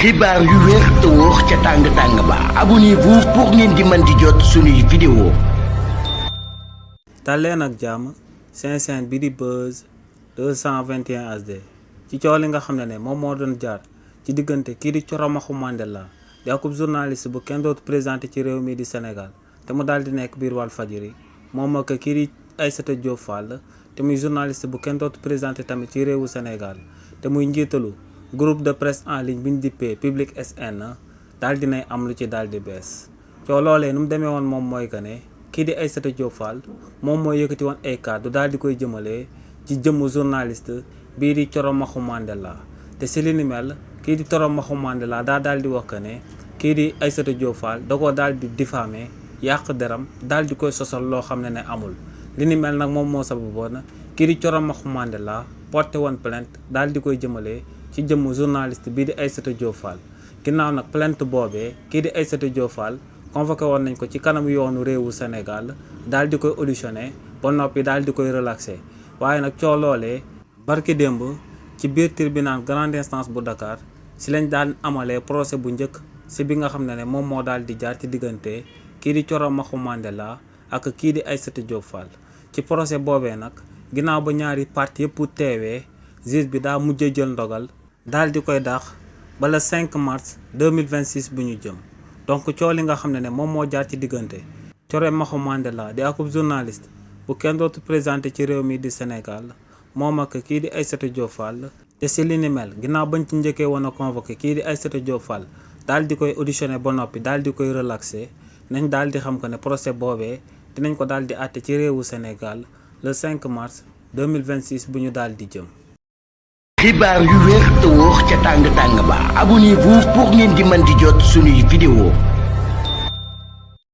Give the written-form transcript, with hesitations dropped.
xibaar yu wér te wóor ca tàng ba abonnez-vous pour ngeen di mën di jot suñuy vidéo. Daleen ak jàmm seen chaîne bi di Buzz 221 HD ci coow li nga xam ne moom moo doon jaar ci diggante kii di Coromakhou Mandela di akub journaliste bu kenn dootu présenté ci réew mi di Sénégal te mu daal di nekk biir Walfadjri moom ak kii di Aïssata Diop Fall te muy journaliste bu kenn dootu présenté tamit ci réewu Sénégal te muy njiitalu groupe de presse en ligne bi ñu dippee Public SN daal dinay am lu ci daal di bees coow loolee nu mu demee woon moom mooy que ne kii di Aïssata Diop Fall moom mooy yëkkati woon ay kàddu daal di koy jëmalee ci jëmm journaliste bii di Coromakhou Mandela te si li ni mel kii di Coromakhou Mandela daal di wax que ne kii di Aïssata Diop Fall da koo daal di diffamer yàq deram daal di koy sosal loo xam ne amul li ni mel nag moom moo sababoon kii di Coromakhou Mandela porté woon plainte daal di koy jëmalee ci jëmm journaliste bii di Aïssata Diop Fall ginnaaw nag plainte boobee kii di Aïssata Diop Fall convoqué woon nañ ko ci kanamu yoonu réewu Sénégal daal di koy auditionné ba noppi daal di koy relaxé waaye nag coow loolee barki démb ci biir tribunal grande instance bu Dakar si lañ daan amalee procès bu njëkk si bi nga xam ne moom moo daal di jaar ci diggante kii di Coromakhou Mandela ak kii di Aïssata Diop Fall ci procès boobee nag ginnaaw ba ñaari parti yëpp teewee juge bi daa mujjee jël ndogal daal di koy dàq ba le 5 mars 2026 bu ñu jëm donc coow li nga xam ne moom moo jaar ci diggante Coromakhou Mandela di akub journaliste bu kenn dootu présenté ci réew mi di Sénégal moom ak kii di Aïssata Diop Fall te si li ni mel ginnaaw bañ ci njëkkee woon a convoqué kii di Aïssata Diop Fall daal di koy auditionné ba noppi daal di koy relaxé nañ daal di xam que ne procès boobee dinañ ko daal di àtte ci réewu Sénégal le 5 mars 2026 bu ñu daal di jëm. xibaar yu wér te wóor ca tàng ba abonnez-vous pour ngeen di mën di jot suñuy vidéo.